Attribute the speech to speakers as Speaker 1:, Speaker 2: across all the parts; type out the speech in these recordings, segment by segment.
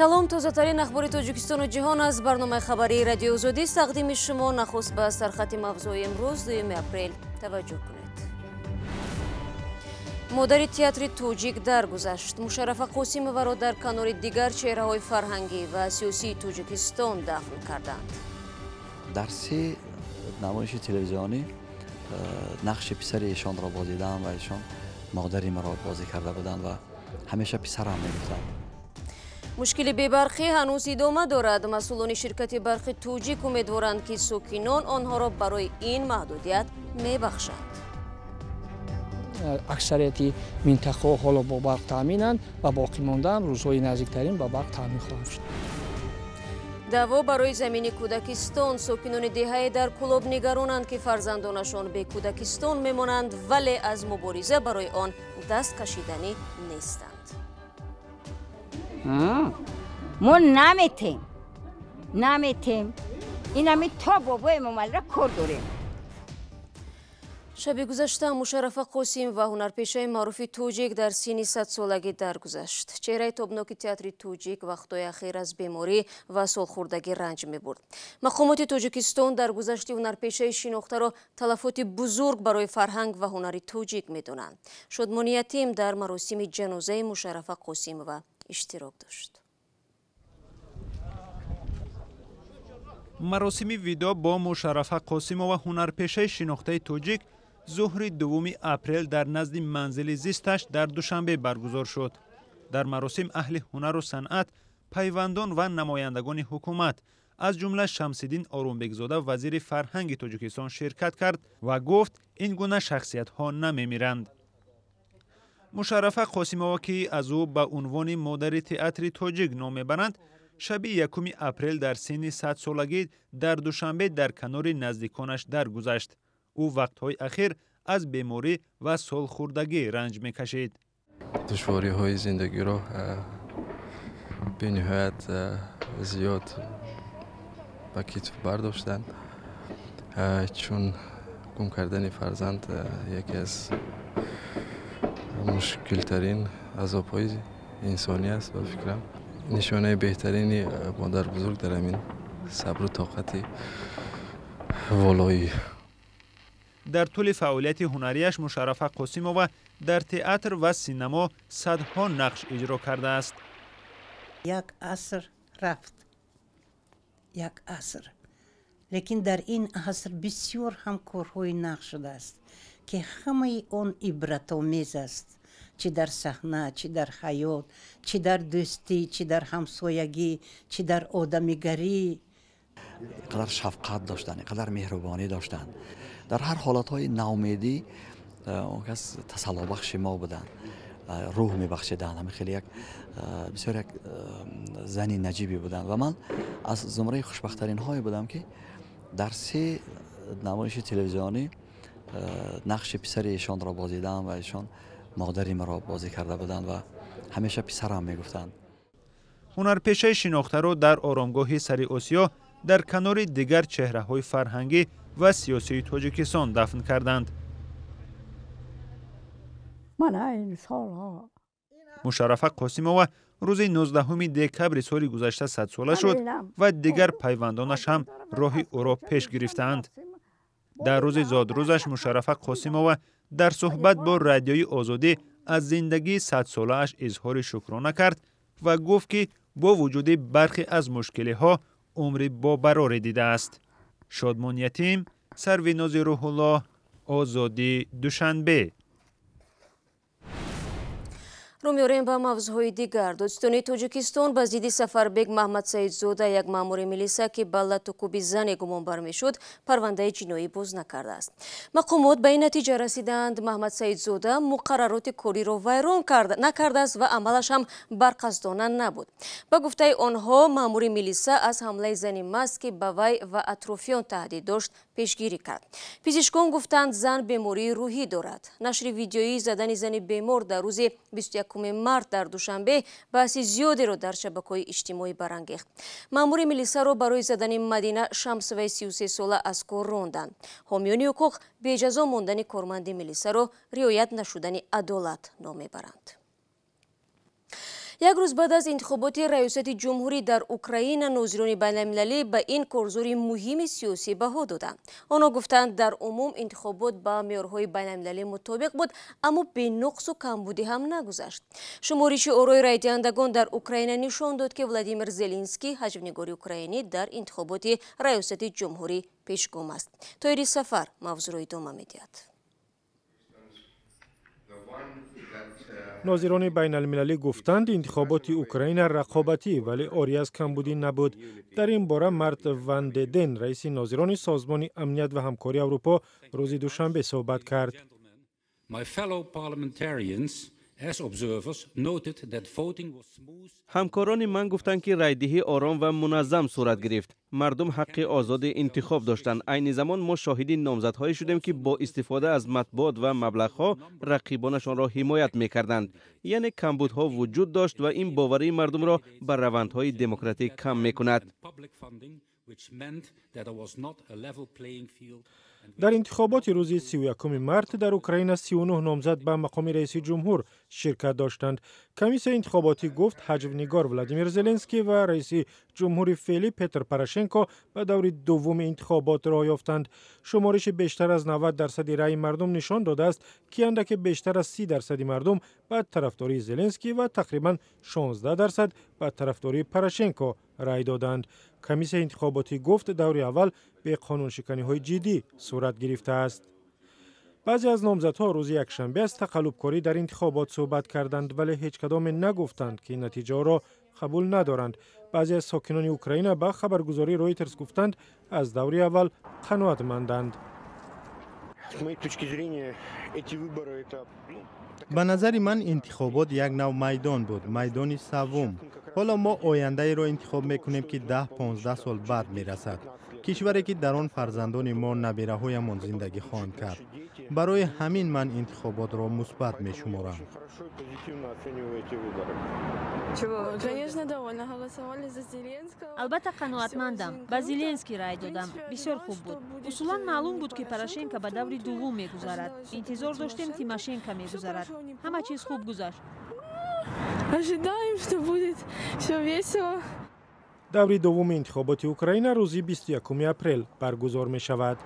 Speaker 1: Салом, тозатарин ахбори Тоҷикистону ҷаҳон аз барномаи хабарии Радиои Озодӣ тақдими шумо. Нахуст ба сархати мавзӯи имрӯз, 2 апрел, таваҷҷӯҳ кунед. Модари театри тоҷик даргузашт. Мушаррафа Қосимоваро дар канори дигар чеҳраҳои фарҳангӣ ва сиёсии Тоҷикистон дафн карданд.
Speaker 2: Дар се намоиши телевизионӣ нақши писари эшонро бозидам ва эшон модари маро бозӣ карда буданд ва ҳамеша писарам мегуфтанд.
Speaker 1: Мушкили бебарқӣ ҳанӯз идома дорад. Масъулони ширкати барқи тоҷик умедворанд, ки сокинон онҳоро барои ин маҳдудият мебахшанд.
Speaker 3: Аксарияти минтақаҳо ҳоло бо барқ таъминанд ва боқӣ мондаам рӯзҳои наздиктарин ба барқ таъмин хоҳанд шуд.
Speaker 1: Даъво барои замини Кӯдакистон. Сокинони деҳае дар Кӯлоб нигаронанд, ки фарзандонашон бе Кӯдакистон мемонанд, вале аз мубориза барои он даст кашиданӣ нестанд.
Speaker 4: Мо наметем, наметем. Инами то бобои Эмомалиро кор дорем.
Speaker 1: Шаби гузашта Мушаррафа Қосимова, ҳунарпешаи маъруфи тоҷик, дар синни 100-солагӣ даргузашт. Чеҳраи тобноки театри тоҷик вақтҳои ахир аз беморӣ ва солхӯрдагӣ ранҷ мебурд. Мақомоти Тоҷикистон даргузашти ҳунарпешаи шинохтаро талафоти бузург барои фарҳанг ва ҳунари тоҷик медонанд. Шодмони Ятим дар маросими ҷанозаи Мушаррафа Қосимова иштирок дошт.
Speaker 5: Маросими видо бо Мушаррафа Қосимова, ҳунарпешаи шинохтаи тоҷик, зуҳри 2 апрел дар назди манзили зисташ дар Душанбе баргузор шуд. Дар маросим аҳли ҳунару санъат, пайвандон ва намояндагони ҳукумат, аз ҷумла Шамсиддин Орумбекзода, вазири фарҳанги Тоҷикистон, ширкат кард ва гуфт, ин гуна шахсиятҳо намемиранд. Мушаррафа Қосимова, ки аз ӯ ба унвони модари театри тоҷик ном мебаранд, шаби 1 апрел дар синни 100-солагӣ дар Душанбе дар канори наздиконаш даргузашт. Ӯ вақтҳои ахир аз беморӣ ва солхӯрдагӣ ранҷ мекашид.
Speaker 6: Душвориҳои зиндагиро бениҳоят зиёд ба китф бардоштанд, чун гум кардани фарзанд яке аз мушкилтарин азобҳои инсонӣ аст. Ба фикрам, нишонаи беҳтарини модарбузург дар ҳамин сабру тоқати волоӣ.
Speaker 5: Дар тӯли фаъолияти ҳунарияш Мушаррафа Қосимова дар театр ва синамо садҳо нақш иҷро кардааст.
Speaker 7: Як аср рафт, як аср. Лекин дар ин аср бисёр ҳам корҳои нақш шудааст, ки ҳамаи он ибратомез аст. Чӣ дар саҳна, чӣ дар ҳаёт, чӣ дар дӯстӣ, чӣ дар ҳамсоягӣ, чӣ дар одамигарӣ.
Speaker 2: Инқадар шафқат доштанд, инқадар меҳрубонӣ доштанд. Дар ҳар ҳолатҳои наумедӣ он кас тасаллобахши мо буданд, рӯҳ мебахшиданд. Ҳамин хеле як бисёр як зани наҷибе буданд ва ман аз зумраи хушбахттаринҳое будам, ки дар се намоиши телевизионӣ нақши писари эшонро бозидам ва эшон модари маро бозӣ карда буданд ва ҳамеша писарам мегуфтанд.
Speaker 5: Ҳунарпешаи шинохтаро дар оромгоҳи Сари Осиё дар канори дигар чеҳраҳои фарҳангӣ ва сиёсии Тоҷикистон дафн карданд. Мушаррафа Қосимова рӯзи 19 декабри соли гузашта 100-сола шуд ва дигар пайвандонаш ҳам роҳи ӯро пеш гирифтаанд. Дар рӯзи зодрӯзаш Мушаррафа Қосимова дар суҳбат бо Радиои Озодӣ аз зиндагии 100-солааш изҳори шукрона кард ва гуфт, ки бо вуҷуди бархе аз мушкилиҳо умри бобароре дидааст. Шодмон Ятим, Сарвинози Рӯҳуллоҳ, Озодӣ, Душанбе.
Speaker 1: Рӯ меорем ба мавзӯъҳои дигар. Додситонии Тоҷикистон ба зидди Сафарбек Маҳмадсаидзода, як маъмури милиса, ки ба латукӯби зане гумонбар мешуд, парвандаи ҷиноӣ боз накардааст. Мақомот ба ин натиҷа расидаанд, Маҳмадсаидзода муқаррароти кориро вайрон накардааст ва амалаш ҳам барқасдона набуд. Ба гуфтаи онҳо, маъмури милиса аз ҳамлаи зани маст, ки ба вай ва атрофиён таҳдид дошт, пешгирӣ кард. Пизишкон гуфтанд, зан бемории рӯҳӣ дорад. Нашри видеоии задани зани бемор дар рӯзи 21 март дар Душанбе баҳси зиёдеро дар шабакаҳои иҷтимоӣ барангехт. Маъмури милисаро барои задани Мадина Шамсоваи 33-сола аз кор ронданд. Ҳомиёни ҳуқуқ беҷазо мондани корманди милисаро риоят нашудани адолат ном мебаранд. Як рӯз баъд аз интихоботи раёсати ҷумҳурӣ дар Украина, нозирони байналмилалӣ ба ин корзори муҳими сиёсӣ баҳо доданд. Онҳо гуфтанд, дар умум интихобот ба меъёрҳои байналмилалӣ мутобиқ буд, аммо бенуқсу камбудӣ ҳам нагузашт. Шумориши орои райдиҳандагон дар Украина нишон дод, ки Владимир Зеленский, ҳаҷвнигори украинӣ, дар интихоботи раёсати ҷумҳурӣ пешгом аст. Тоири Сафар мавзӯъро идома медиҳад.
Speaker 8: Нозирони байналмилалӣ гуфтанд, интихоботи Украина рақобатӣ, вале орӣ аз камбудӣ набуд. Дар ин бора Март ван Деден, раиси нозирони Созмони амният ва ҳамкории Аврупо, рӯзи душанбе суҳбат кард.
Speaker 9: Ҳамкорони ман гуфтанд, ки райдиҳӣ ором ва муназзам сурат гирифт. Мардум ҳаққи озоди интихоб доштанд. Айни замон мо шоҳиди номзадҳое шудем, ки бо истифода аз матбуот ва маблағҳо рақибонашонро ҳимоят мекарданд. Яъне камбудҳо вуҷуд дошт ва ин боварии мардумро ба равандҳои демократӣ кам мекунад.
Speaker 8: Дар интихоботи рӯзи 31 март дар Украина 39 номзад ба мақоми раиси ҷумҳур ширкат доштанд. Комиссияи интихоботӣ гуфт, ҳаҷвнигор Владимир Зеленский ва раиси ҷумҳури феълӣ Петр Порошенко ба даври дуввуми интихобот роҳ ёфтанд. Шумориши бештар аз 90% раъи мардум нишон додааст, ки андаке бештар аз 30% мардум ба тарафдории Зеленский ва тақрибан 16% ба тарафдории Порошенко рай доданд. Комиссияи интихоботӣ гуфт, даври аввал беқонуншиканиҳои ҷиддӣ сурат гирифтааст. Баъзе аз номзадҳо рӯзи якшанбе аз тақаллубкорӣ дар интихобот суҳбат карданд, вале ҳеҷ кадоме нагуфтанд, ки натиҷаҳоро қабул надоранд. Баъзе аз сокинони Украина ба хабаргузории Ройтерс гуфтанд, аз даври аввал қаноатманданд.
Speaker 10: Ба назари ман интихобот як нав майдон буд, майдони саввум. Ҳоло мо ояндаеро интихоб мекунем, ки 10-15 сол баъд мерасад. Кишваре, ки дар он фарзандони мо, набираҳоямон зиндагӣ хоҳанд кард. Барои ҳамин ман интихоботро мусбат мешуморам.
Speaker 11: Албатта қаноатмандам. Ба Зеленский рай додам. Бисёр хуб буд. Усулан маълум буд, ки Порошенко ба даври дуввум мегузарад. Интизор доштем, Тимошенко мегузарад. Ҳама чиз хуб гузашт.
Speaker 12: Ожидаем, что будет всё весело.
Speaker 8: Даври дуввуми интихоботи Украина рӯзи 21 апрел баргузор мешавад.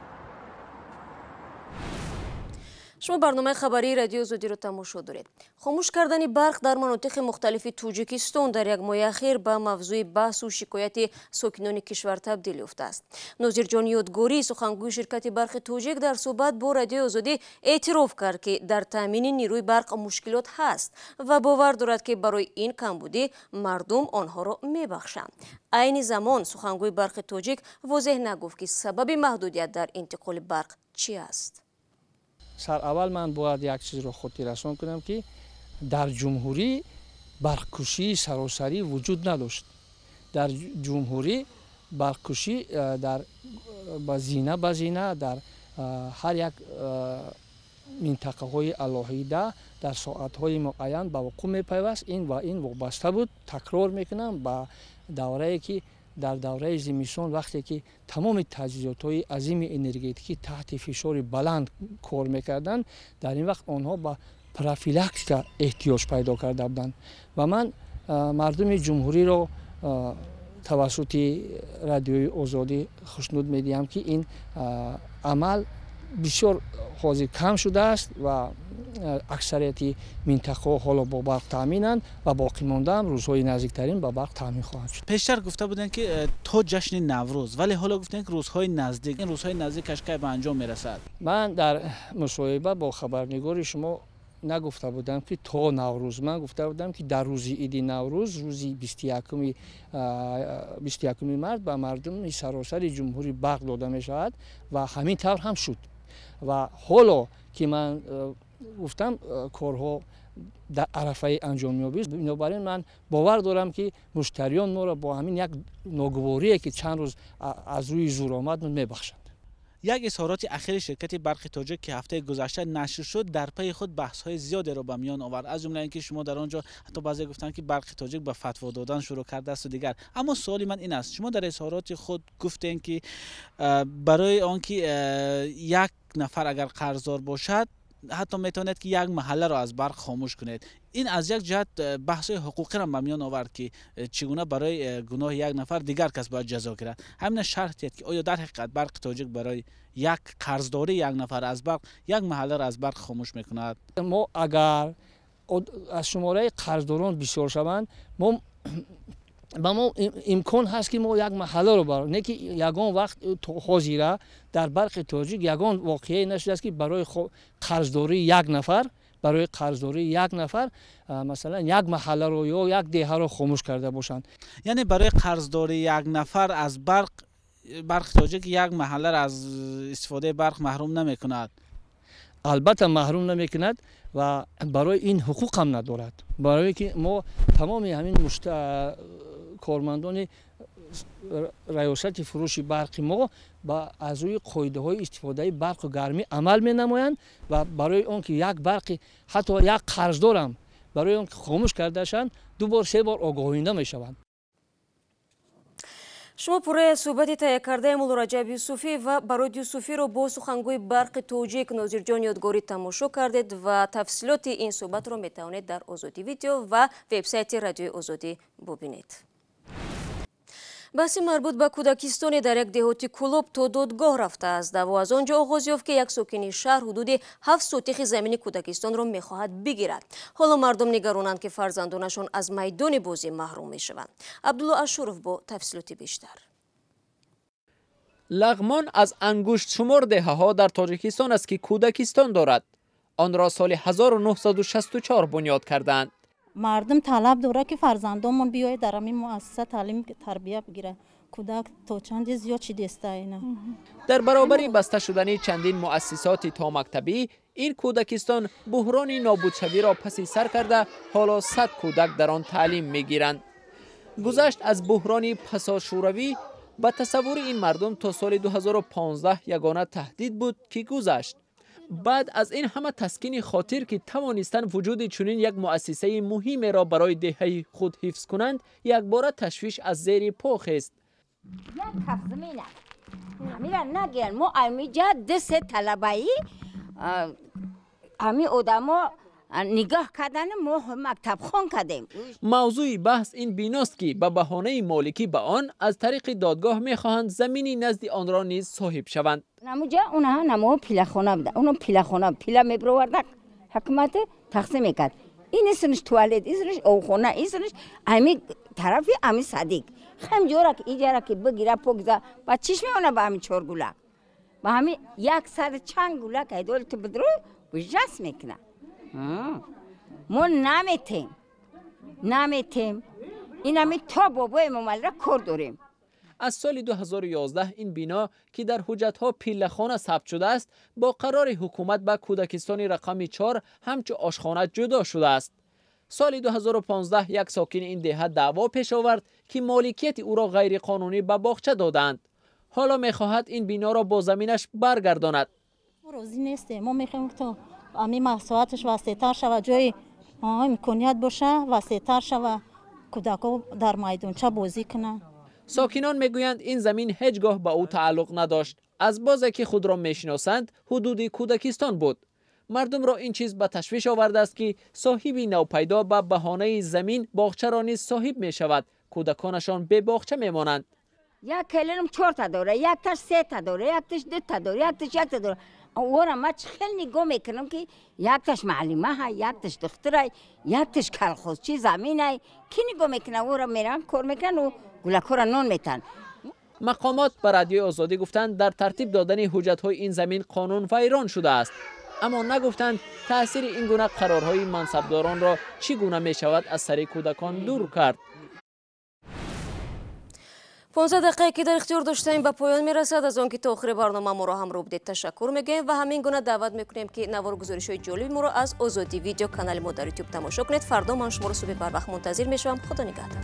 Speaker 1: Шумо барномаи хабарии Радиои Озодиро тамошо доред. Хомӯш кардани барқ дар манотиқи мухталифи Тоҷикистон дар як моҳи ахир ба мавзӯи баҳсу шикояти сокинони кишвар табдил ёфтааст. Нозирҷон Ёдгорӣ, сухангӯи ширкати барқи тоҷик, дар суҳбат бо Радиои Озодӣ эътироф кард, ки дар таъмини нерӯи барқ мушкилот ҳаст ва бовар дорад, ки барои ин камбудӣ мардум онҳоро мебахшанд. Айни замон сухангӯи барқи тоҷик возеҳ нагуфт, ки сабаби маҳдудият дар интиқоли барқ чӣ аст.
Speaker 3: Сараввал ман бояд як чизро хотиррасон кунам, ки дар ҷумҳурӣ барқкушии саросарӣ вуҷуд надошт. Дар ҷумҳурӣ барқкушӣ дар ба зина ба зина дар ҳар як минтақаҳои алоҳида дар соатҳои муайян ба вуқӯъ мепайваст. Ин ва ин вобаста буд, такрор мекунам, ба даврае ки дар давраи зимистон, вақте ки тамоми таҷҳизотҳои азими энергетикӣ таҳти фишори баланд кор мекарданд, дар ин вақт онҳо ба профилактика эҳтиёҷ пайдо карда буданд. Ва ман мардуми ҷумҳуриро тавассути Радиои Озодӣ хушнуд медиҳам, ки ин амал бисёр ҳозир кам шудааст ва аксарияти минтақаҳо ҳоло бо барқ таъминанд ва боқӣ мондаам рӯзҳои наздиктарин ба барқ таъмин хоҳанд шуд.
Speaker 13: Пештар гуфта буданд, ки то ҷашни Наврӯз, вале ҳоло гуфтанд, ки рӯзҳои наздик. Ин рӯзҳои наздик кашкай ба анҷом мерасад.
Speaker 3: Ман дар мусоҳиба бо хабарнигори шумо нагуфта будам, ки то Наврӯз. Ман гуфта будам, ки дар рӯзи иди Наврӯз, рӯзи 21 март ба мардуми саросари ҷумҳурӣ барқ дода мешавад ва ҳамин тавр ҳам шуд. Ва ҳоло ки ман гуфтам, корҳо дар арафаи анҷом меёбид. Бинобар ин ман бовар дорам, ки муштариён моро бо ҳамин як ногуворие, ки чанд рӯз аз рӯи зур омад, мебахшанд.
Speaker 13: Як изҳороти ахири ширкати барқи тоҷик, ки ҳафтаи гузашта нашр шуд, дар пайи худ баҳсҳои зиёдеро ба миён овард. Аз ҷумла ин ки шумо дар он ҷо ҳатто баъзе гуфтанд, ки барқи тоҷик ба фатво додан шурӯъ кардааст ва дигар. Аммо суоли ман ин аст, шумо дар изҳороти худ гуфтем, ки барои он ки як нафар агар қарздор бошад, Ҳатто метавонед ки як маҳалларо аз барқ хомӯш кунед. Ин аз як ҷиҳат баҳсҳои ҳуқуқиро ба миён овард, ки чӣ гуна барои гуноҳи як нафар дигар кас бояд ҷазо гирад. Ҳамина шарҳ диҳед, ки оё дар ҳақиқат Барқи Тоҷик барои як қарздории як нафар аз барқ як маҳалларо аз барқ хомӯш мекунад?
Speaker 3: Мо агар аз шумораи қарздорон бисёр шаванд, мо ба мо имкон ҳаст, ки мо як маҳалларо бар не, ки ягон вақт ҳозира дар Барқи Тоҷик ягон воқеае нашудааст, ки барои қарздории як нафар, барои қарздории як нафар, масалан, як маҳалларо ё як деҳаро хомӯш карда бошанд.
Speaker 13: Яъне барои қарздории як нафар аз барқ Барқи Тоҷик як маҳалларо аз истифодаи барқ маҳрум намекунад?
Speaker 3: Албатта, маҳрум намекунад ва барои ин ҳуқуқ ҳам надорад, барое ки мо тамоми ҳамин кормандони раёсати фурӯши барқи мо ба аз рӯи қоидаҳои истифодаи барқу гармӣ амал менамоянд ва барои он ки як барқи, ҳатто як қарздорам, барои он ки хомӯш карда шаванд, ду бор, се бор огоҳонида мешаванд.
Speaker 1: Шумо пурраи суҳбати таҳия кардаи Муллораҷаб Юсуфӣ ва Барод Юсуфиро бо сухангӯи Барқи Тоҷик Нозирҷон Ёдгорӣ тамошо кардед ва тафсилоти ин суҳбатро метавонед дар Озодӣ Видео ва вебсайти Радиои Озодӣ бубинед. Баҳси марбут ба кӯдакистоне дар як деҳоти Кӯлоб то додгоҳ рафтааст. Даъво аз он ҷо оғоз ёфт, ки як сокини шаҳр ҳудуди 7 сотихи замини кӯдакистонро мехоҳад бигирад. Ҳоло мардум нигаронанд, ки фарзандонашон аз майдони бозӣ маҳрум мешаванд. Абдулло Ашуров бо тафсилоти бештар.
Speaker 14: Лағмон аз ангуштшумор деҳаҳо дар Тоҷикистон аст, ки кӯдакистон дорад. Онро соли 1964 бунёд кардаанд.
Speaker 15: Мардум талаб дорад, ки фарзандонмон биёяд, дар ҳамин муассиса таълим тарбия бигирад. Кӯдак то чанде зиёд шидеста ина.
Speaker 14: Дар баробари баста шудани чандин муассисоти томактабӣ, ин кӯдакистон буҳрони нобудшавиро паси сар карда, ҳоло 100 кӯдак дар он таълим мегиранд. Гузашт аз буҳрони пасошӯравӣ ба тасаввури ин мардум то соли 2015 ягона таҳдид буд, ки гузашт. Баъд аз ин ҳама таскини хотир, ки тавонистанд вуҷуди чунин як муассисаи муҳимеро барои деҳаи худ ҳифз кунанд, якбора ташвиш аз зери по хест.
Speaker 4: Як каф замина ҳамира нагиранд. Мо амиҷа ду се талабаӣ ҳами одамо нигоҳ кардан, мо мактабхон кардем.
Speaker 14: Мавзӯи баҳс ин биност, ки ба баҳонаи моликӣ ба он аз тариқи додгоҳ мехоҳанд замини назди онро низ соҳиб шаванд.
Speaker 4: Намуҷа унаҳа намо пилахона буда, уно пилахона пила мебироварда, ҳукумат тақсим мекард. Ин исмш туалет, исмш овхона, исмш ами тарафи ами садик хам ҷора ки иҷара ки бигира покза ба чиш меона, ба ами чор гулак, ба ҳами як сад чанд гулак айдоли ту бидро ужас мекуна. Мо наметем, наметем, инами то бобои Эмомалира кор дорем.
Speaker 14: Аз соли 2011 ин бино, ки дар ҳуҷҷатҳо пиллахона сабт шудааст, бо қарори ҳукумат ба кӯдакистони рақами 4 ҳамчу ошхона ҷудо шудааст. Соли 2015 як сокини ин деҳа даъво пеш овард, ки моликияти ӯро ғайриқонунӣ ба боғча додаанд. Ҳоло мехоҳад ин биноро бо заминаш баргардонад.
Speaker 15: Розӣ нестем. Мо мехоҳем, то ами масоҳаташ васеътар шавад, ҷои имконият боша, васеътар шава, кӯдакҳо дар майдонча бозӣ кунанд.
Speaker 14: Сокинон мегӯянд, ин замин ҳеҷ гоҳ ба ӯ тааллуқ надошт. Аз бозе ки худро мешиносанд, ҳудуди кӯдакистон буд. Мардумро ин чиз ба ташвиш овардааст, ки соҳиби навпайдо ба баҳонаи замин боғчаро низ соҳиб мешавад, кӯдаконашон бебоғча мемонанд.
Speaker 4: Як келинам чорта дора, якташ сета дора, якташ дута дора, якташ якта дора. Ора ма чӣ хел нигоҳ мекунам, ки якташ муаллима ҳай, якташ духтурай, якташ колхозчи заминай, ки нигоҳ мекунам? Ора меравам, кор мекунам, гулакҳоро нон метан.
Speaker 14: Мақомот ба Радиои Озодӣ гуфтанд, дар тартиб додани ҳуҷҷатҳои ин замин қонун вайрон шудааст, аммо нагуфтанд, таъсири ин гуна қарорҳои мансабдоронро чӣ гуна мешавад аз сари кӯдакон дур кард.
Speaker 1: 15 дақиқае, ки дар ихтиёр доштаем, ба поён мерасад. Аз он ки то охири барнома моро ҳамроҳ будед, ташаккур мегӯем ва ҳамин гуна даъват мекунем, ки навору гузоришҳои ҷолиби моро аз Озодӣ Видео, канали мо дар Ютуб, тамошо кунед. Фардо ман шуморо субҳи барвақт мунтазир мешавам. Худо нигаҳдор.